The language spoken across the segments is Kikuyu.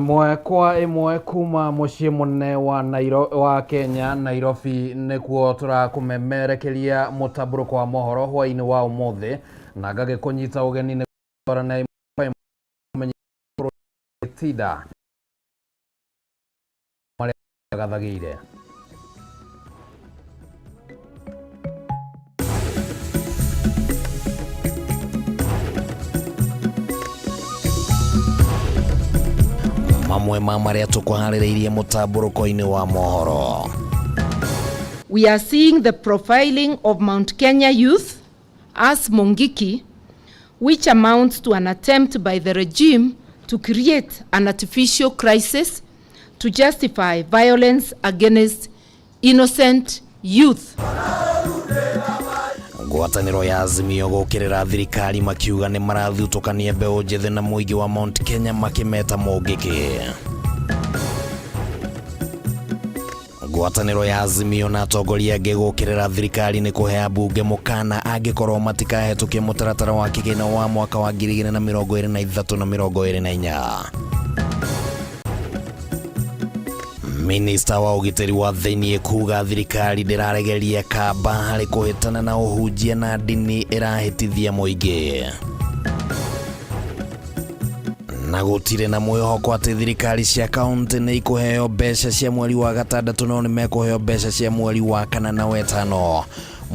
Ĩmwe kwa ĩmwe kuma mũciĩ mũnene wa Nairo, wa Kenya Nairobi nĩkuo tũrakũmemerekeria mũtambũrũko wa mohoro hwaĩ-inĩ wa ũmũthĩ na ngagĩkũnyita ũgeni nĩ twarana ĩmwe kwa ĩmwe tinda marĩa gathagĩire. Mamwe ma marĩa tũkũharĩrĩirie mũtambũrũko-inĩ wa mohoro. We are seeing the profiling of Mount Kenya youth as Mungiki, which amounts to an attempt by the regime to create an artificial crisis to justify violence against innocent youth. Ngwatanĩro ya Azimio gũkĩrĩra thirikari makiuga nĩ marathutũkania mbeũ njĩthĩ na mũingĩ wa Mount Kenya makĩmeta mũngĩkĩ. Ngwatanĩro ya Azimio na atongoria angĩ gũkĩrĩra thirikari nĩ kũhe ambunge mũkana angĩkorwo matikahetũkia mũtaratara wa kĩgĩna wa mwaka wa 2023 na 24. Minista wa ũgitĩri wa thĩinĩ kuga thirikari ndĩraregeria kamba harĩ kũhĩtana na ũhunjia na ndini ĩrahĩtithia mũingĩ. Na gũtirĩ na mwĩhoko atĩ thirikari cia kaunti nĩ ikũheo mbeca cia mweri wa gatandatũ no nĩ mekũheo mbeca cia mweri wa kana na wetano.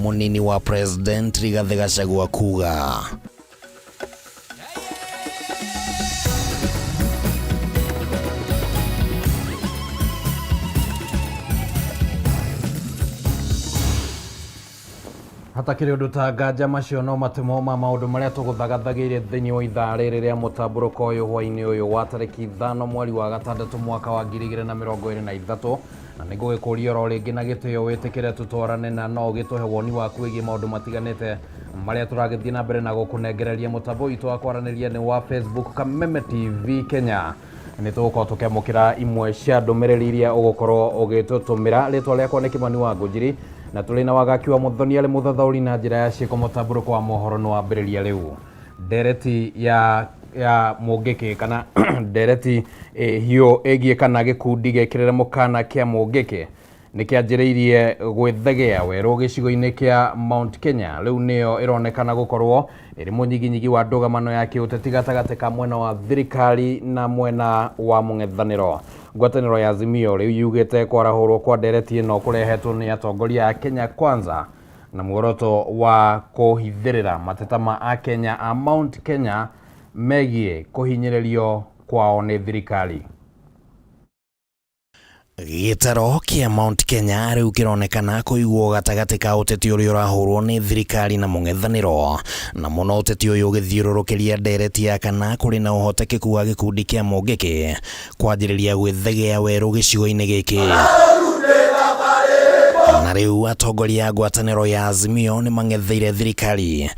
Mũnini wa President Rigathĩ Gachagua kuga. Hatakĩrĩ ũndũ ta nganja macio no matemo ma maũndũ marĩa tũgũthagathagĩire thĩinĩ wa ithaa rĩrĩ rĩa mũtambũrũko ũyũ hwaĩ-inĩ ũyũ wa tarĩki 5 mweri wa gatandatũ mwaka wa 2023 na nĩ ngũgĩkũria oro rĩngĩ na gĩtĩo wĩtĩkĩre tũtwarane na no ũgĩtũhe woni waku wĩgiĩ maũndũ matiganĩte marĩa tũragĩthiĩ na mbere na gũkũnengereria. Mũtambo witũ wa kwaranĩria nĩ wa Facebook Kameme TV Kenya. Nĩ tũgũkorwo tũkĩamũkĩra imwe cia ndũmĩrĩri iria ũgũkorwo ũgĩtũtũmĩra. Rĩtwa rĩakwa nĩ Kĩmani wa Ngũnjiri na tũrĩ na Wagaki wa Mũthoni arĩ mũthathaũri na njĩra ya ciĩko. Mũtambũrũko wa mohoro nĩ wambĩrĩria rĩu. Ndereti ya Mũngĩkĩ kana ndereti hiũ ĩgiĩ kana gĩkundi gĩkĩrĩre mũkana kĩa Mũngĩkĩ nĩ kĩanjĩrĩirie gwĩthegea werũ gĩcigo-inĩ kĩa Mount Kenya. Rĩu nĩyo ĩronekana gũkorwo ĩrĩ mũnyiginyigi wa ndũgamano ya kĩũteti gatagatĩ ka mwena wa thirikari na mwena wa mũng'ethanĩro. Ngwatanĩro ya Azimio rĩu yugĩte kwarahũrwo kwa ndereti ĩno kũrehetwo nĩ atongoria a Kenya Kwanza na muoroto wa kũhithĩrĩra mateta ma akenya a Mount Kenya megiĩ kũhinyĩrĩrio kwao nĩ thirikari. Gĩtaro kĩa Mount Kenya rĩu kĩronekana kũigwo gatagatĩ ka ũteti ũrĩa ũrahũrwo nĩ thirikari na mũng'ethanĩro, na mũno ũteti ũyũ ũgĩthiũrũrũkĩria ndereti ya kana kũrĩ na ũhotekeku wa gĩkundi kĩa Mũngĩkĩ kwanjĩrĩria gwĩthegea werũ gĩcigo-inĩ gĩkĩ. Na rĩu atongoria a ngwatanĩro ya Azimio nĩ mang'etheire thirikari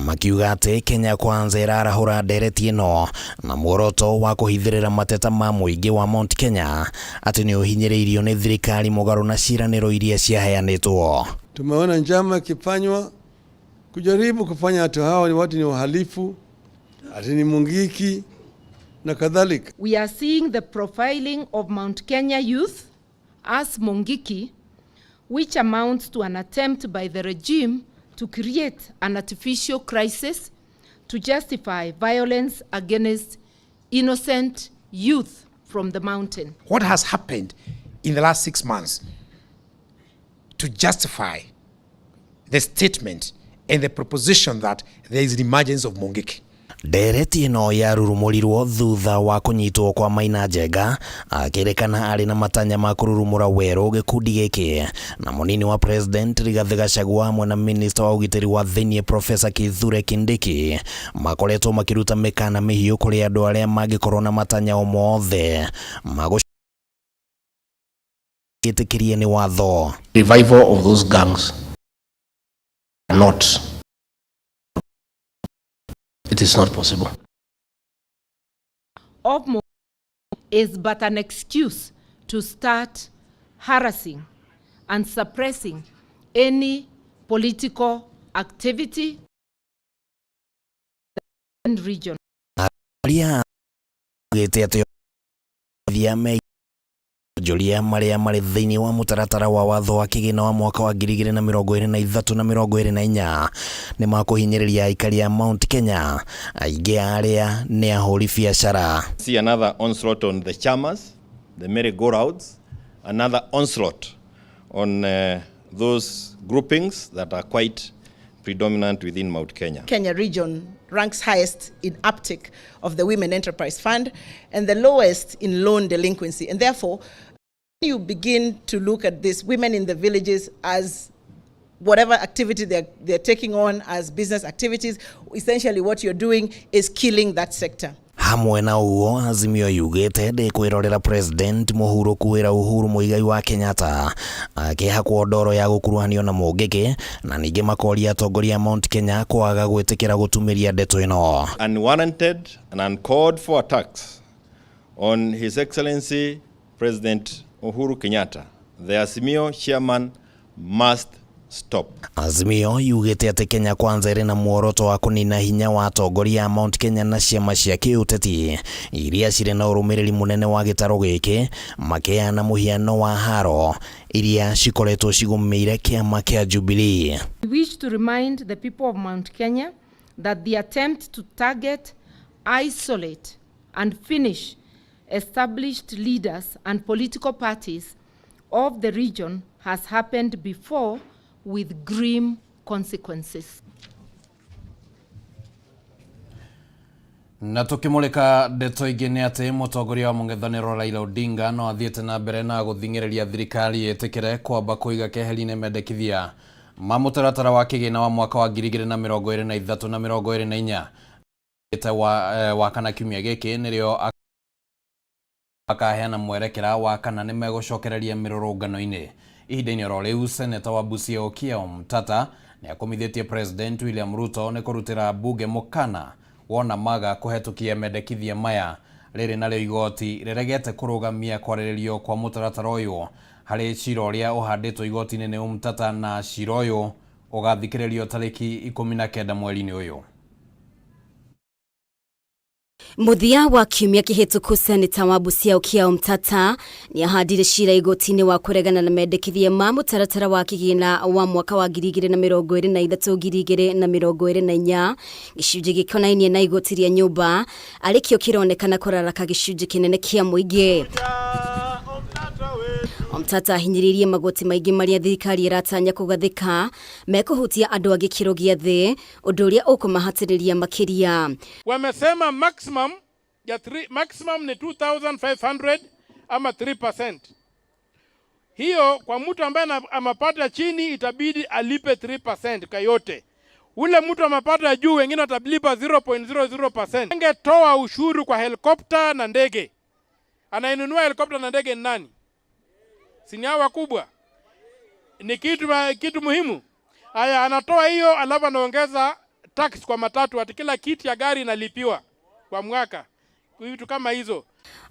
makiuga atĩ Kenya Kwanza ĩrarahũra ndereti ĩno na muoroto wa kũhithĩrĩra mateta ma mũingĩ wa Mount Kenya atĩ nĩ ũhinyĩrĩirio nĩ thirikari mũgarũ na ciĩranĩro iria ciaheanĩtwo. Tumeona njama ikifanywa kujaribu kufanya watu hawa ni watu ni wahalifu, ati ni Mungiki na kadhalika. We are seeing the profiling of Mount Kenya youth as Mungiki, which amounts to an attempt by the regime to create an artificial crisis to justify violence against innocent youth from the mountain. What has happened in the last 6 months to justify the statement and the proposition that there is an emergence of Mungiki? Ndereti ĩno yarurumũrirwo thutha wa kũnyitwo kwa Maina Njenga akĩrĩkana arĩ na matanya ma kũrurumũra werũ gĩkundi gĩkĩ na mũnini wa President Rigathĩ Gachagua hamwe na Minister wa ũgitĩri wa thĩinĩ Professor Kithure Kindiki makoretwo makĩruta mĩkana mĩhiũ kũrĩ andũ arĩa mangĩkorwo na matanya o mothe magũgĩtĩkĩrie nĩ watho. Revival of those gangs not. It is not possible. Of is but an excuse to start harassing and suppressing any political activity in the region. Arĩa gĩte atĩ Mendekithia me onjoria marĩa marĩ thĩinĩ wa mũtaratara wa watho wa kĩgĩna wa mwaka wa 2023 na 24 nĩ makũhinyĩrĩria aikari a Mount Kenya, aingĩ a arĩa nĩ ahũri biacara. See another onslaught on the chamas, the merry-go-rounds, another onslaught on those groupings that are quite predominant within Mount Kenya. Kenya region ranks highest in uptake of the Women Enterprise Fund and the lowest in loan delinquency. And therefore, you begin to look at these women in the villages as whatever activity they're taking on as business activities, essentially what you're doing is killing that sector. Hamwe na ũguo, Azimio yugĩte ndĩkwĩrorera President mũhurũku wĩra Uhuru Muigai wa Kenyatta akĩhakwo ndoro ya gũkuruhanio na Mũngĩkĩ, na ningĩ makoria atongoria a Mount Kenya kwaga gwĩtĩkĩra gũtumĩria ndeto ĩno. Unwarranted and uncalled for attacks on His Excellency President Uhuru Kenyatta, the Azimio chairman, must stop. Azimio yugĩte atĩ Kenya Kwanza ĩrĩ na muoroto wa kũnina hinya wa atongoria a Mount Kenya na ciama cia kĩũteti iria cirĩ na ũrũmĩrĩri mũnene wa gĩtarũ gĩkĩ, makĩheana mũhiano wa haro iria cikoretwo cigũmĩire kĩama kĩa Jubilee. We wish to remind the people of Mount Kenya that the attempt to target, isolate, and finish established leaders and political parties of the region has happened before with grim consequences. Na tukimulika ndeto ingĩ nĩ atĩ mũtongoria wa mũng'ethanĩro Raila Odinga no athiĩte na mbere na gũthing'ĩrĩria thirikari ĩtĩkĩre kwamba kũiga keheri-inĩ mendekithia ma mũtaratara wa kĩgĩna wa mwaka wa 2023 na 24 wa kana kiumia gĩkĩ nĩrĩo akaheana mwerekera wa kana nĩ megũcokereria mĩrũrũngano-inĩ. Ihinda-inĩ oro rĩu, seneta wa Busia Okiya Omtatah nĩ akomithĩtie President William Ruto nĩ kũrutĩra mbunge mũkana wona maga kũhetũkia mendekithia maya. Rĩrĩ narĩo igoti rĩregete kũrũgamia kwarĩrĩrio kwa mũtaratara ũyũ harĩ cira ũrĩa ũhandĩtwo igoti-inĩ nĩ Omtatah, na cira ũyũ ũgathikĩrĩrio tarĩki 19 mweri-inĩ ũyũ. Muthia wa kiumia kĩhĩtũku, seneta wa Busia Okiya Omtatah nĩ ahandire cira igoti-inĩ wa kũregana na mendekithia ma mũtaratara wa kĩgĩna wa mwaka wa 2023 2024, gĩcunjĩ gĩkonainie na igoti rĩa nyũmba arĩkĩo kĩronekana kũraraka gĩcunjĩ kĩnene kĩa mũingĩ. Omtatah ahinyĩrĩirie magoti maingĩ marĩa thirikari ĩratanya kũgathĩka mekũhutia andũ a gĩkĩro gĩa thĩ, ũndũ ũrĩa ũkũmahatĩrĩria makĩria. Wamesema maximum ya three, maximum ni 2500 ama 3%. Hiyo kwa mtu ambaye mapato ya chini itabidi alipe 3% kwa yote. Ule mtu wa mapato ya juu, wengine watalipa 0.00%. Angetoa ushuru kwa helikopta na ndege. Anainunua helikopta na ndege ni nani? Si ni hao wakubwa? Ni kitu muhimu. Haya, anatoa hiyo alafu anaongeza tax kwa matatu, ati kila kiti ya gari inalipiwa kwa mwaka. Vitu kama hizo.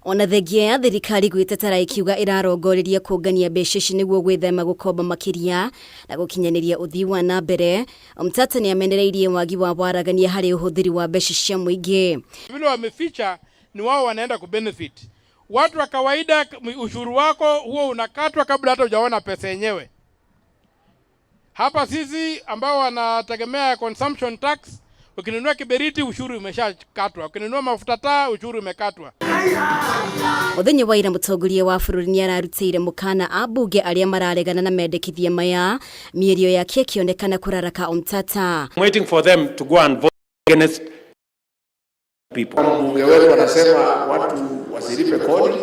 Ona thengia ya thirikari gwĩtetera ĩkiuga ĩrarongoreria kũngania mbeca ici nĩguo gwĩthema gũkomba makĩria na gũkinyanĩria ũthii wa na mbere, Omtatah nĩ amenereirie wagi wa waragania harĩ ũhũthĩri wa mbeca cia mũingĩ. Vile wameficha ni wao wanaenda kubenefit. Watu wa kawaida, ushuru wako huo unakatwa kabla hata hujaona pesa yenyewe. Hapa sisi ambao wanategemea consumption tax, ukinunua kiberiti ushuru umeshakatwa, ukinunua mafuta taa ushuru umekatwa. Mũthenya wa ira, mũtongoria wa bũrũri nĩ ararutĩire mũkana ambunge arĩa mararegana na mendekithia maya, mĩario yake ĩkĩonekana kũraraka Omtatah. I'm waiting for them to go and vote against people. Kama mbunge wetu anasema watu wasilipe kodi,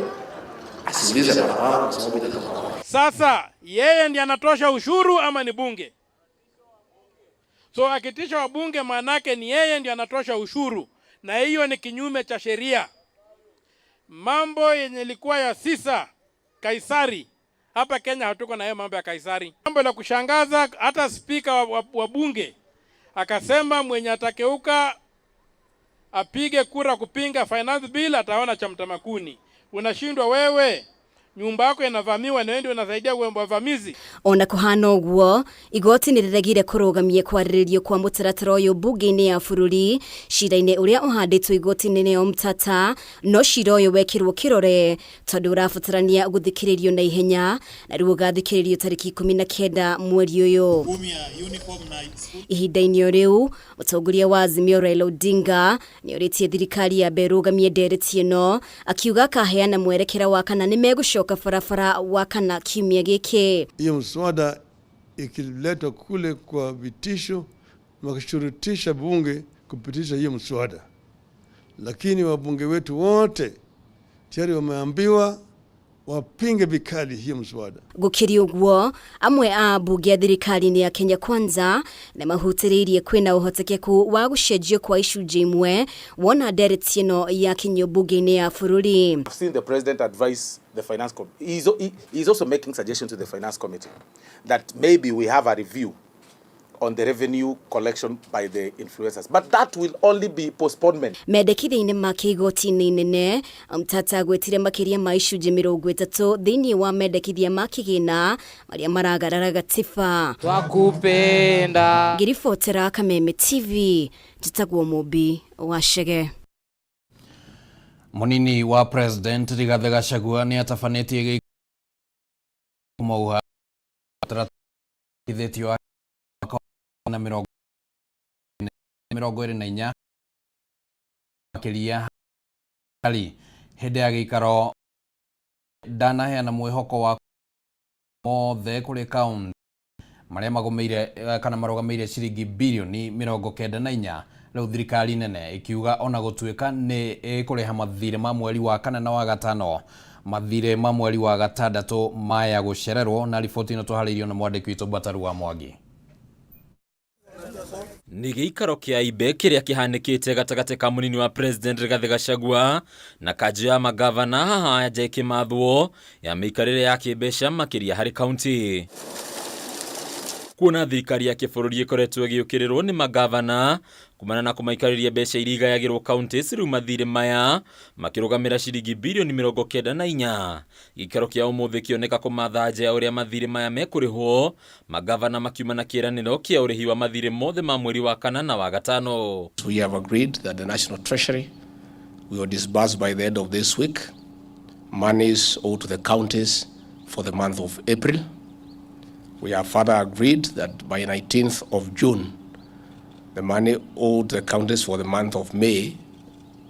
asiulize barabara kwa sababu itatoka wapi. Sasa yeye ndiye anatosha ushuru ama ni bunge? So akitisha wabunge, maanake ni yeye ndiye anatosha ushuru, na hiyo ni kinyume cha sheria. Mambo yenye ilikuwa ya Sisa Kaisari, hapa Kenya hatuko na hiyo mambo ya Kaisari. Mambo la kushangaza, hata spika wa bunge akasema mwenye atakeuka apige kura kupinga finance bill ataona cha mtamakuni. Unashindwa wewe. Nyumba yako inavamiwa na wewe ndio unasaidia wavamizi. Ona kuhana ũguo, igoti nĩ rĩregire kũrũgamia kwarĩrĩrio kwa mũtaratara ũyũ mbunge-inĩ ya bũrũri cira-inĩ ũrĩa ũhandĩtwo igoti-inĩ nĩ Omtata, no cira ũyũ wekĩrwo kĩrore tondũ ũrabatarania gũthikĩrĩrio na ihenya na rĩu ũgathikĩrĩrio tarĩki 19 mweri ũyũ. Ihinda-inĩ o rĩu, mũtongoria wa Azimio Raila Odinga nĩ orĩtie thirikari yambe ĩrũgamie ndereti ĩno, akiuga akaheana mwerekera wa kana nĩ megũcoka barabara wa kana kiumia gĩkĩ. Hiyo mswada ikiletwa kule kwa vitisho, wakishurutisha bunge kupitisha hiyo mswada, lakini wabunge wetu wote tayari wameambiwa wapinge vikali hiyo mswada. Gũkĩrĩ ũguo, amwe a ambunge a thirikari-inĩ ya Kenya Kwanza nĩ mahutĩrĩirie kwĩna ũhotekeku wa gũcenjio kwa icunjĩ imwe wona ndereti ĩno yakinyio mbunge-inĩ ya bũrũri. I've seen the president advise the finance committee. He's also making suggestions to the finance committee that maybe we have a review on the revenue collection by the influencers. But that will only be postponement. Mendekithia-inĩ make igoti-inĩ inene, Omtata agwetire makĩria ma icunjĩ 30 thĩinĩ wa mendekithia ma kĩgĩna marĩa maragarara gatiba. Twakupenda. Ngĩribotera Kameme TV, njĩtagwo Mũmbi wa Chege. Munini wa President Rigathi Gachagua nĩ atabanĩtie gĩko ithĩtio na 24 makĩria harĩ hĩndĩ ya gĩikaro ndanaheana mwĩhoko wa mothe kũrĩ kaunti marĩa magũmĩire kana marũgamĩire ciringi birioni 94. Rĩu thirikari nene ikiuga ona gũtuĩka nĩ ĩkũrĩha mathirĩ ma mweri wa kana na wa gatano, mathirĩ ma mweri wa gatandatũ maya gũcererwo. Na riboti ĩno tũharĩirio nĩ mwandĩki witũ Bataru wa Mwangi. Nĩ gĩikaro kĩa ibe kĩrĩa kĩhanĩkĩte gatagatĩ ka mũnini wa President Rigathi Gachagua na kanjũ ya magavana haha ya ĩkĩmathwo ya mĩikarĩre ya kĩmbeca makĩria harĩ kaunti. Kuona thirikari ya kĩbũrũri ĩkoretwo ĩgĩũkĩrĩrwo nĩ magavana kumana na kũmaikarĩria mbeca iria igayagĩrwo counties, rĩu mathirĩ maya makĩrũgamĩra ciringi birioni 94. Gĩikaro kĩa ũmũthĩ kĩoneka kũmatha nja ya ũrĩa mathirĩ maya mekũrĩhwo, magavana makiuma na kĩĩranĩro kĩa ũrĩhi wa mathirĩ mothe ma mweri wa kana na wa gatano. We have agreed that the National Treasury will disburse by the end of this week monies owed to the counties for the month of April. We have further agreed that by 19th of June, the money owed the counties for the month of May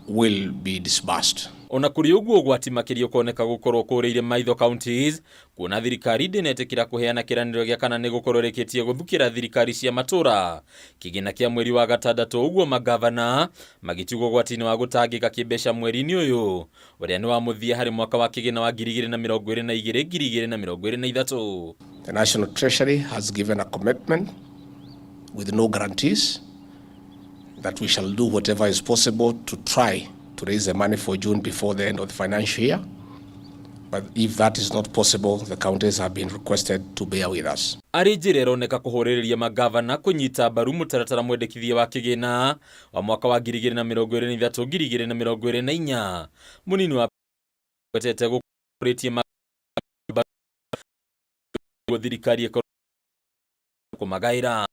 will be disbursed. Ona kũrĩ ũguo, ũgwati makĩria ũkoneka gũkorwo kũrĩire maitho counties, kuona thirikari ndĩnetĩkĩra kũheana kĩranĩro gĩa kana nĩ gũkorwo ĩrĩkĩtie gũthukĩra thirikari cia matũra kĩgĩna kĩa mweri wa gatandatũ. Ũguo magavana magĩtigwo ũgwati-inĩ wa gũtangĩka kĩmbeca mweri-inĩ ũyũ ũrĩa nĩ wa mũthia harĩ mwaka wa kĩgĩna wa 2022 2023. The National Treasury has given a commitment with no guarantees that we shall do whatever is possible to try to raise the money for June before the end of the financial year. But if that is not possible, the counties have been requested to bear with us. Arĩ njĩra ĩroneka kũhũrĩrĩria magavana kũnyita mbaru mũtaratara mwendekithia wa kĩgĩna wa mwaka wa 2023 2024, mũnini wa gwetete gũkũrĩtie thirikari ĩkorwo kũmagaĩra.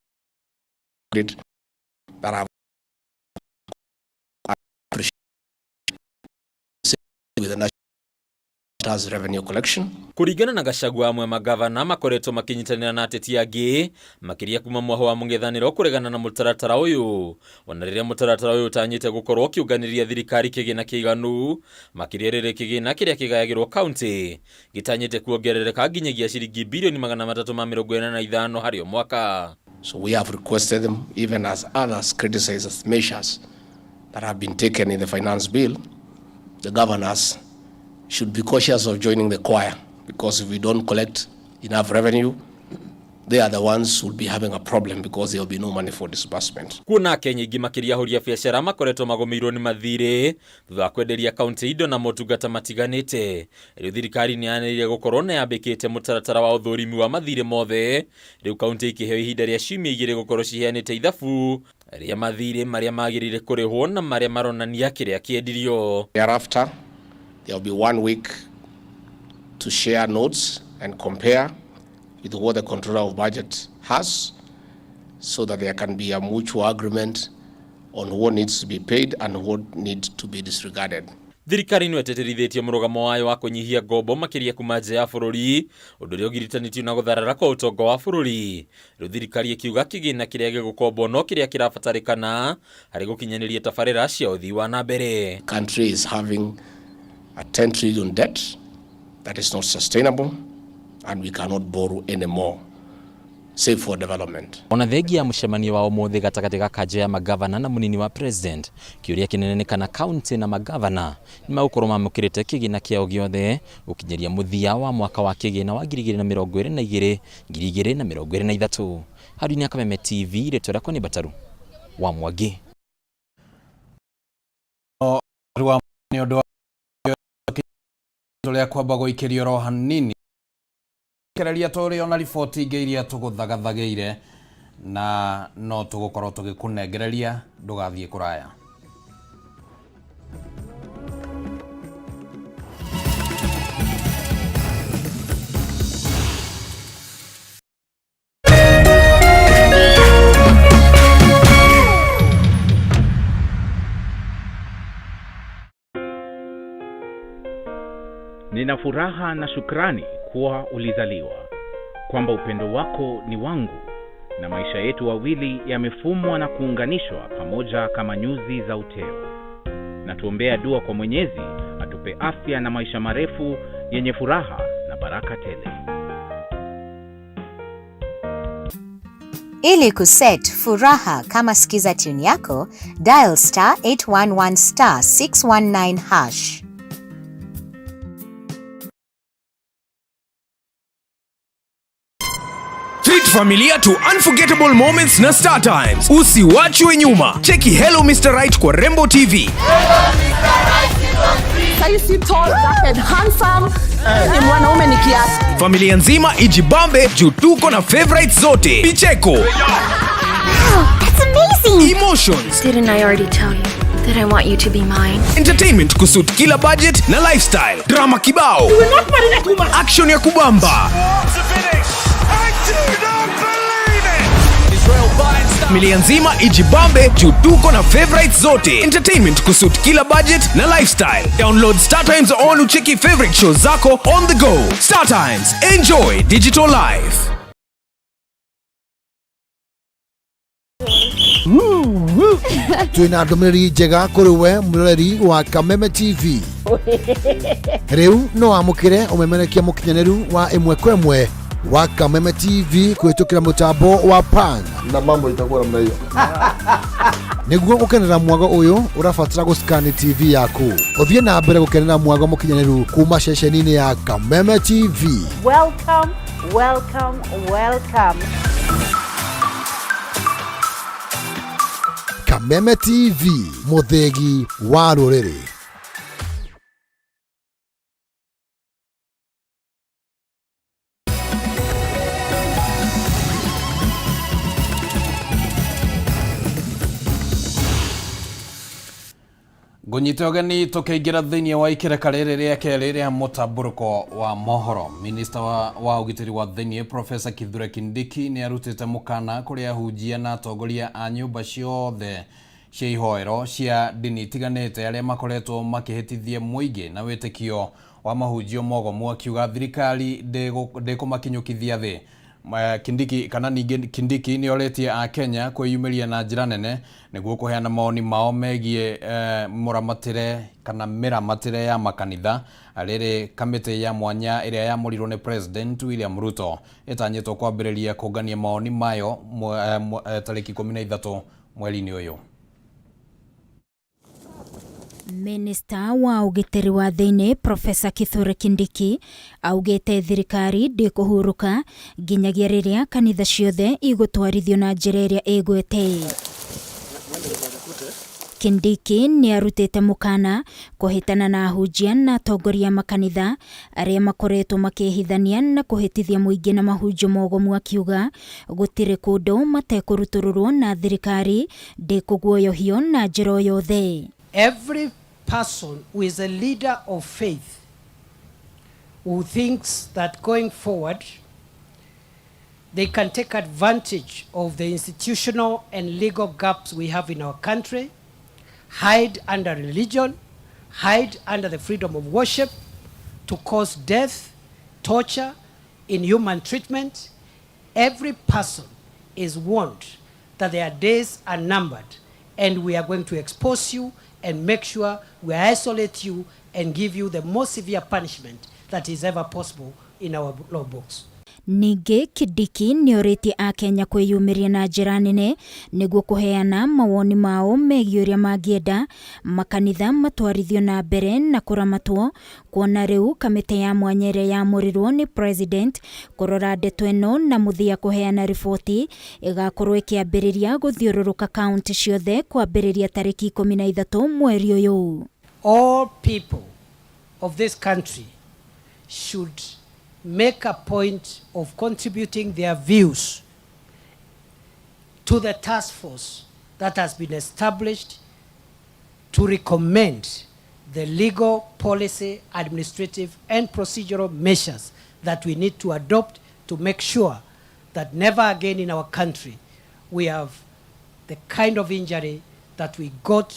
That have with the national revenue collection. Kũringana na Gachagua, amwe magavana makoretwo makĩnyitanĩra na ateti angĩ makĩria kuma mwaho wa mũng'ethanĩro kũregana na mũtaratara ũyũ, ona rĩrĩa mũtaratara ũyũ ũtanyĩte gũkorwo ũkĩũnganĩria thirikari kĩgĩna kĩiganu, makĩria rĩrĩ kĩgĩna kĩrĩa kĩgayagĩrwo kaunti gĩtanyĩte kuongerereka nginyagia ciringi birioni 385 harĩ o mwaka. So we have requested them, even as others criticize measures that have been taken in the finance bill, the governors should be cautious of joining the choir, because if we don't collect enough revenue, they are the ones who will be having a problem because there will be no money for disbursement. Kuona Kenya ingĩ makĩria ahũri a biacara makoretwo magũmĩirwo nĩ mathirĩ thutha wa kwenderia kaunti indo na motungata matiganĩte, rĩu thirikari nĩ yanĩrĩire gũkorwo na yambĩkĩte mũtaratara wa ũthũrimi wa mathirĩ mothe. Rĩu kaunti ikĩheo ihinda rĩa ciumia 2 gũkorwo ciheanĩte ithabu rĩa mathirĩ marĩa magĩrĩire kũrĩhwo na marĩa maronania kĩrĩa kĩendirio. Thereafter, there will be 1 week To share notes and compare with what the controller of budget has so that there can be a mutual agreement on what needs to be paid and what needs to be disregarded. Thirikari no ĩtĩtĩrithĩtie mũrũgamo wayo wa kũnyihia ngombo makĩria kuma nja ya bũrũri, ũndũ ũrĩa ũgiritanĩtio na gũtharara kwa ũtonga wa bũrũri. Rĩu thirikari ĩkiuga kĩgĩna kĩrĩa gĩgũkombwo no kĩrĩa kĩrabatarĩkana harĩ gũkinyanĩria tabarĩra cia ũthii wa na mbere. Country is having a 10 trillion debt that is not sustainable and we cannot borrow anymore save for development. Ona thengia ya mũcemanio wa ũmũthĩ gatagatĩ ga kanjũ ya magavana na mũnini wa president, kĩũria kĩnene nĩ kana kaunti na magavana nĩ magũkorwo mamũkĩrĩte kĩgĩna kĩao gĩothe gũkinyĩria mũthia wa mwaka wa kĩgĩna wa 2022 2023. Harũni ya Kameme TV, rĩtwa rĩakwa nĩ Bataru wa Mwangi. Nĩ ũndũ wa rĩa kwamba gũikĩrio oro hanini kereria tũrĩ ona riboti ingĩ iria tũgũthagathagĩire na no tũgũkorwo tũgĩkũnengereria ndũgathiĩ kũraya. Nina furaha na shukrani kuwa ulizaliwa, kwamba upendo wako ni wangu na maisha yetu wawili yamefumwa na kuunganishwa pamoja kama nyuzi za uteo. Na tuombea dua kwa Mwenyezi atupe afya na maisha marefu yenye furaha na baraka tele. Ili kuset furaha kama skiza tune yako, dial star 811 star 619 hash. Treat familia to unforgettable moments na Star Times. Usiwachwe nyuma. Cheki Hello Mr. Right kwa Rembo TV. Saisi tall, dark and handsome. Ni mwanaume ni kiasi. Familia nzima ijibambe juu tuko na favorites zote. Vicheko. Wow, that's amazing. Emotions. Didn't I already tell you that I want you to be mine? Entertainment kusuit kila budget na lifestyle. Drama kibao. You will not marry that woman. Action ya kubamba. Familia nzima ijibambe juu tuko na favorites zote. Entertainment kusuit kila budget na lifestyle. Download Star Times on ucheki favorite shows zako on the go. Star Times, enjoy digital life. Twina ndũmĩrĩri njega kũrĩ we mwĩroreri wa Kameme TV. Rĩu no wamũkĩre ũmemerekia mũkinyanĩru wa ĩmwe kwa ĩmwe wa Kameme TV kũhĩtũkĩra mũtambo wa Pan na mambo itakuwa namna hiyo. Nĩguo gũkenera mwago ũyũ ũrabatara gũscan TV yaku. Ũthiĩ na mbere gũkenera mwago mũkinyanĩru kuma ceceni-inĩ ya Kameme TV. Welcome, welcome, welcome. Kameme TV, mũthĩgi wa rũrĩrĩ. Ngũnyite ũgeni tũkĩingĩra thĩinĩ wa ikereka rĩrĩ rĩa kerĩ rĩa mũtambũrũko wa mohoro. Minista wa ũgitĩri wa thĩinĩ Professor Kithure Kindiki nĩ arutĩte mũkana kũrĩ ahunjia na atongoria a nyũmba ciothe cia ihoero cia ndini itiganĩte arĩa makoretwo makĩhĩtithia mũingĩ na wĩtĩkio wa mahunjio mogomu, akiuga thirikari ndĩkũmakinyũkithia thĩ. Kindiki kana ningĩ Kindiki nĩ orĩtie a Kenya kwĩyumĩria na njĩra nene nĩguo kũheana mawoni mao megiĩ mũramatĩre kana mĩramatĩre ya makanitha. Rĩrĩ kamĩtĩ ya mwanya ĩrĩa yamũrirwo nĩ President William Ruto ĩtanyĩtwo kwambĩrĩria kũngania mawoni mayo tarĩki 13 mweri-inĩ ũyũ. Minista wa ũgitĩri wa thĩinĩ Professor Kithure Kindiki augĩte thirikari ndĩkũhurũka nginyagia rĩrĩa kanitha ciothe igũtwarithio na njĩra ĩrĩa ĩgwete. Kindiki nĩ arutĩte mũkana kũhĩtana na ahunjia na atongoria a makanitha arĩa makoretwo makĩhithania na kũhĩtithia mũingĩ na mahunjio mogomu, akiuga gũtirĩ kũndũ matekũrutũrũrwo na thirikari ndĩkũguoyohio na njĩra o yothe. Every person who is a leader of faith who thinks that going forward they can take advantage of the institutional and legal gaps we have in our country, hide under religion, hide under the freedom of worship to cause death, torture, inhuman treatment. Every person is warned that their days are numbered and we are going to expose you and make sure we isolate you and give you the most severe punishment that is ever possible in our law books. Ningĩ Kindiki nĩorĩtie akenya kwĩyumĩria na njĩra nene nĩguo kũheana mawoni mao megiĩ ũrĩa mangĩenda makanitha matwarithio na mbere na kũramatwo kuona rĩu kamĩtĩ ya mwanya ĩrĩa yamũrirwo nĩ president kũrora ndeto ĩno na mũthia kũheana riboti ĩgakorwo ĩkĩambĩrĩria gũthiũrũrũka kaunti ciothe kwambĩrĩria tarĩki 13 mweri ũyũ. All people of this country should make a point of contributing their views to the task force that has been established to recommend the legal, policy, administrative, and procedural measures that we need to adopt to make sure that never again in our country we have the kind of injury that we got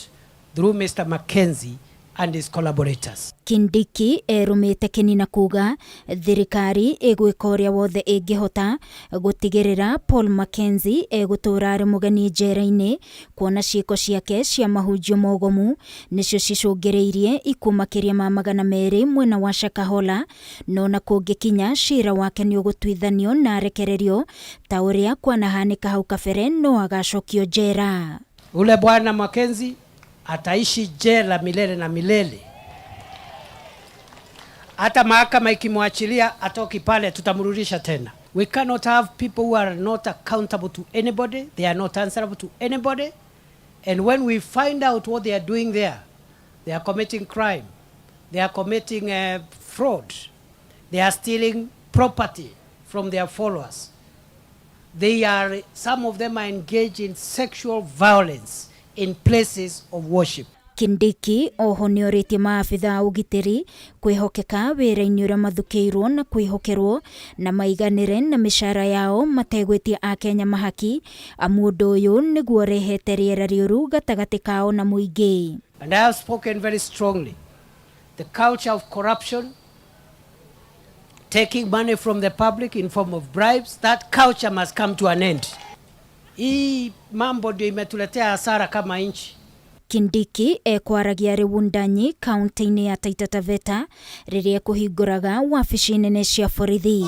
through Mr. Mackenzie and his collaborators. Kindiki erũmĩte kĩni na kuga thirikari ĩgwĩka ũrĩa wothe ĩngĩhota gũtigĩrĩra Paul Mackenzie egũtũũra arĩ mũgeni njera-inĩ kuona ciĩko ciake cia mahunjio mogomu nĩcio cicũngĩrĩirie ikuũ makĩria ma 200 mwena wa Shakahola no na kũngĩkinya cira wake nĩ ũgũtuithanio na arekererio ta ũrĩa kwanahanĩka hau kabere no agacokio njera. Ule bwana Mackenzie ataishi jela milele na milele. Hata mahakama ikimwachilia atoki pale, tutamrudisha tena. We cannot have people who are not accountable to anybody, they are not answerable to anybody. And when we find out what they are doing there, they are committing crime, they are committing fraud, they are stealing property from their followers. Some of them are engaged in sexual violence in places of worship. Kindiki oho nĩorĩtie maabitha a ũgitĩri kwĩhokeka wĩra-inĩ ũrĩa mathukĩirwo na kwĩhokerwo na maiganĩre na mĩcara yao mategwĩtia akenya mahaki amu ũndũ ũyũ nĩguo ũrehete rĩera rĩũru gatagatĩ kao na mũingĩ. And I have spoken very strongly. The culture of corruption, taking money from the public in form of bribes, that culture must come to an end. Hii mambo ndio imetuletea hasara kama nchi. Kindiki ekwaragia arĩ Wundanyi kaunti-inĩ ya Taita Taveta rĩrĩa ekũhingũraga wabici nene cia borithi.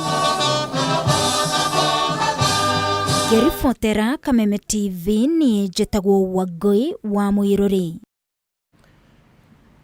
Ngĩribotera Kameme TV niĩ njĩtagwo Wangũi wa Mũirũrĩ.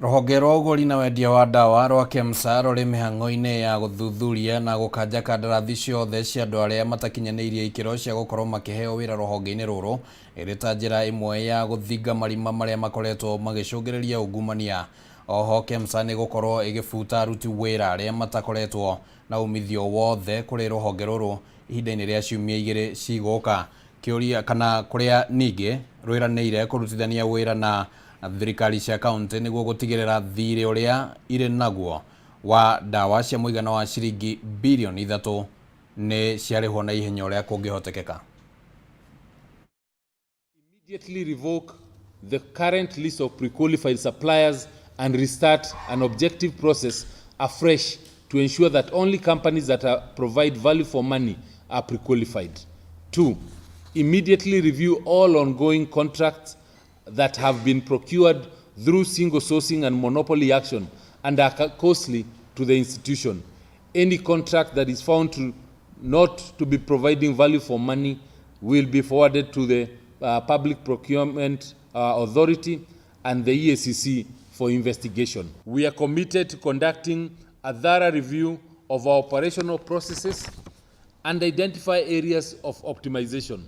Rũhonge rwa ũgũri na wendia wa ndawa rwa KEMSA rũrĩ mĩhang'o-inĩ ya gũthuthuria na gũkanja kandarathi ciothe cia andũ arĩa matakinyanĩirie ikĩro cia gũkorwo makĩheo wĩra rũhonge-inĩ rũrũ ĩrĩ ta njĩra ĩmwe ya gũthinga marima marĩa makoretwo magĩcũngĩrĩria ungumania. Oho KEMSA nĩ gũkorwo ĩgĩbuta aruti wĩra arĩa matakoretwo na umithio wothe kũrĩ rũhonge rũrũ ihinda-inĩ rĩa ciumia igĩrĩ cigũka. Kĩũria kana kũrĩa ningĩ rwĩranĩire kũrutithania wĩra na thirikari cia kaunti nĩguo gũtigĩrĩra thirĩ ũrĩa irĩ naguo wa ndawa cia mũigana wa ciringi birioni 3 nĩ ciarĩhwo na ihenya ũrĩa kũngĩhotekeka. Immediately revoke the current list of pre-qualified suppliers and restart an objective process afresh to ensure that only companies that provide value for money are pre-qualified. 2, immediately review all ongoing contracts that have been procured through single sourcing and monopoly action and are costly to the institution. Any contract that is found to not to be providing value for money will be forwarded to the Public Procurement Authority and the EACC for investigation. We are committed to conducting a thorough review of our operational processes and identify areas of optimization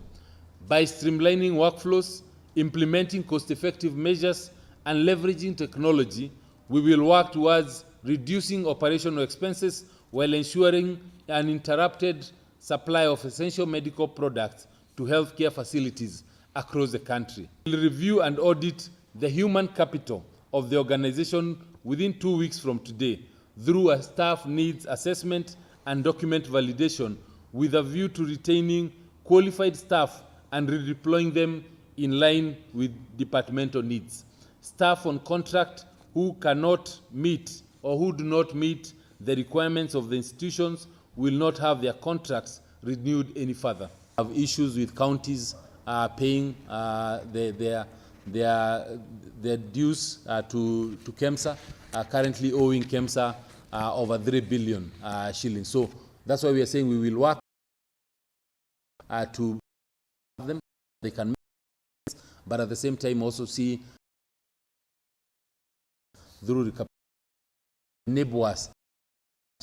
by streamlining workflows, implementing cost-effective measures, and leveraging technology. We will work towards reducing operational expenses while ensuring uninterrupted supply of essential medical products to healthcare facilities across the country. We'll review and audit the human capital of the organization within 2 weeks from today through a staff needs assessment and document validation with a view to retaining qualified staff and redeploying them in line with departmental needs. Staff on contract who cannot meet or who do not meet the requirements of the institutions will not have their contracts renewed any further. Have issues with counties paying their dues to KEMSA, currently owing KEMSA over 3 billion shillings. So that's why we are saying we will work to them, they can, but at the same time also see through the neighbors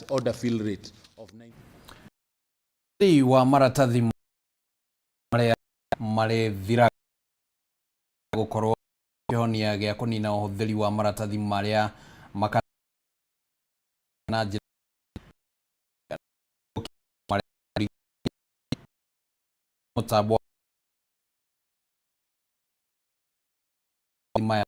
order fill rate of 90. Wa maratathi maria marĩthiraga gũkorwo kĩhonia gĩa kũnina ũhũthĩri wa maratathi marĩa makana njĩra mũtambo maya.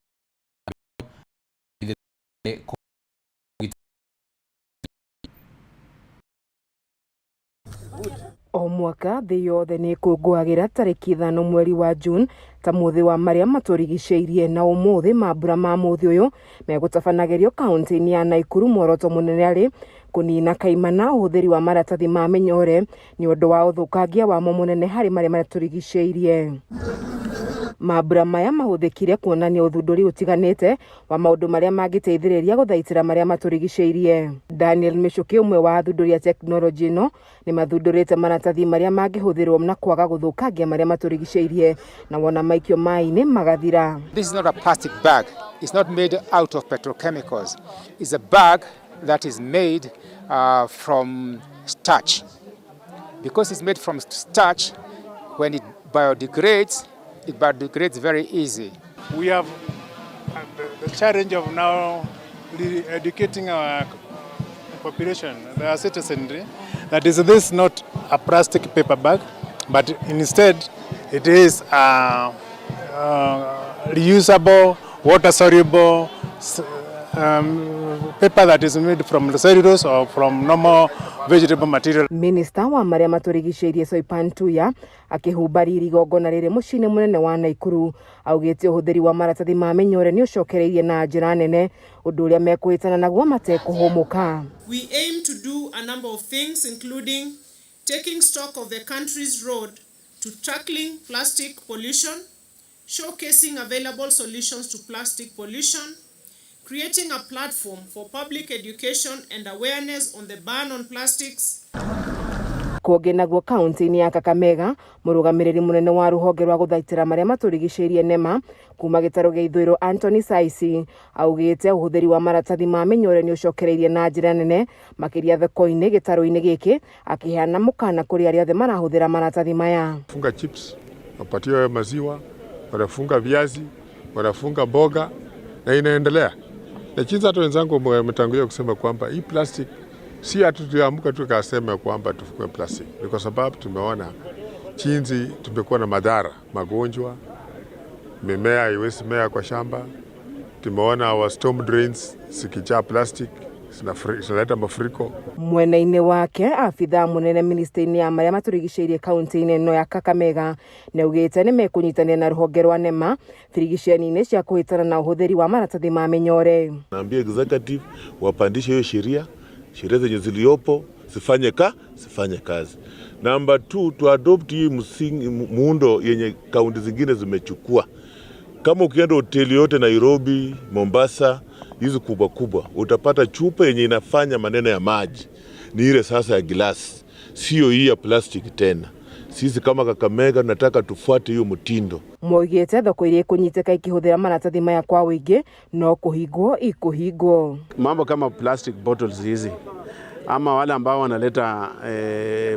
O mwaka thĩ yothe nĩ ĩkũngũagĩra tarĩki 5 mweri wa June ta mũthĩ wa marĩa matũrigicĩirie, na ũmũthĩ mambura ma mũthĩ ũyũ megũtabanagĩrio kaunti-inĩ ya Naikuru. Muoroto mũnene arĩ kũnina kaimana ũhũthĩri wa maratathi ma mĩnyore nĩ ũndũ wa ũthũkangia wamo mũnene harĩ marĩa matũrigicĩirie. Mambura maya mahũthĩkire kuonania ũthundũri ũtiganĩte wa maũndũ marĩa mangĩteithĩrĩria gũthaitĩra marĩa matũrigicĩirie. Daniel Michuki, ũmwe wa athundũri a tekinoronjĩ ĩno, nĩ mathundũrĩte maratathi marĩa mangĩhũthĩrwo na kwaga gũthũkangia marĩa matũrigicĩirie, na wona maikio maĩ-inĩ magathira. This is not a plastic bag. It's not made out of petrochemicals. It's a bag that is made from starch. Because it's made from starch, when it biodegrades, it biodegrades very easy. We have the challenge of now educating our population, the citizenry, that is this not a plastic paper bag, but instead it is a reusable, water-soluble paper that is made from cellulose or from normal vegetable material. Minister wa marĩa matũrigicĩirie Soipan Tuya akĩhumba riri igongona rĩrĩ mũciĩ-inĩ mũnene wa Naikuru augĩte ũhũthĩri wa maratathi ma mĩnyore nĩ ũcokereirie na njĩra nene, ũndũ ũrĩa mekũhĩtana naguo matekũhũmũka. We aim to do a number of things, including taking stock of the country's road to tackling plastic pollution, showcasing available solutions to plastic pollution, creating a platform for public education and awareness on the ban on plastics. Kũngĩ naguo kaunti-inĩ ya Kakamega, mũrũgamĩrĩri mũnene wa rũhonge rwa gũthaitĩra marĩa matũrigicĩirie NEMA kuma gĩtarũ gĩa ithũĩro Anthony Saisi augĩte ũhũthĩri wa maratathi ma mĩnyore nĩ ũcokereirie na njĩra nene makĩria thoko-inĩ gĩtarũ-inĩ gĩkĩ, akĩheana mũkana kũrĩ arĩa othe marahũthĩra maratathi maya. Funga chips, wapatiwe maziwa, wanafunga viazi, wanafunga mboga na inaendelea. Na jinsi hata wenzangu wametangulia kusema kwamba hii plastic si hatutuamka tukasema kwamba tufungue plastic. Ni kwa sababu tumeona jinsi tumekuwa na madhara, magonjwa, mimea haiwezi mea kwa shamba. Tumeona our storm drains zikijaa plastic zinaleta mafuriko. Mwena-inĩ wake abithaa mũnene ministry-inĩ ya marĩa matũrigicĩirie kaunti-inĩ ĩno ya Kakamega nĩaugĩte nĩmekũnyitanĩra na rũhonge rwa NEMA birigiceni-inĩ cia kũhĩtana na ũhũthĩri wa maratathi ma mĩnyore. Naambia executive wapandishe hiyo sheria, sheria zenye ziliopo zifanye kazi. Number 2, to adopt hii msingi muundo yenye kaunti zingine zimechukua. Kama ukienda hoteli yote Nairobi, Mombasa, hizi kubwa kubwa, utapata chupa yenye inafanya maneno ya maji ni ile sasa ya glass, sio hii ya plastic tena. Sisi kama Kakamega tunataka tufuate hiyo mtindo. Moigĩte thoko iria ikũnyitĩka ikĩhũthĩra maratathi maya kwa ũingĩ no kũhingwo ikũhingwo. Mambo kama plastic bottles hizi ama wale ambao wanaleta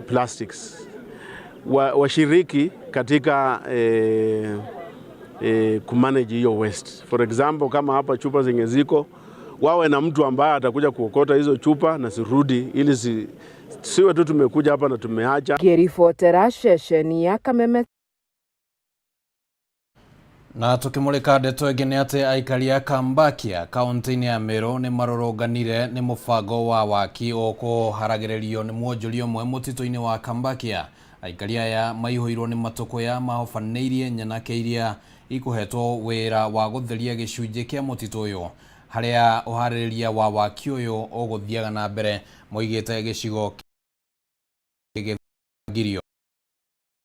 plastics washiriki katika kumanage hiyo waste. For example, kama hapa chupa zenye ziko, wawe na mtu ambaye atakuja kuokota hizo chupa na zirudi, ili siwe tu tumekuja hapa na tumeacha. Ngĩribotera ceceni ya Kameme. Na tukimulika ndeto ĩngĩ nĩ atĩ aikari a Kambakia kaunti-inĩ ya Meru nĩ marũrũnganire nĩ mũbango wa waki ũkũharagĩrĩrio nĩ mwonjoria ũmwe mũtitũ-inĩ wa Kambakia. Aikari aya maihũirwo nĩ matũkũya mahobanĩirie nyanake iria ikũhetwo wĩra wa gũtheria gĩcunjĩ kĩa mũtitũ ũyũ harĩa ũharĩrĩria wa waki ũyũ ũgũthiaga na mbere moigĩte gĩcigo gĩgĩthangirio.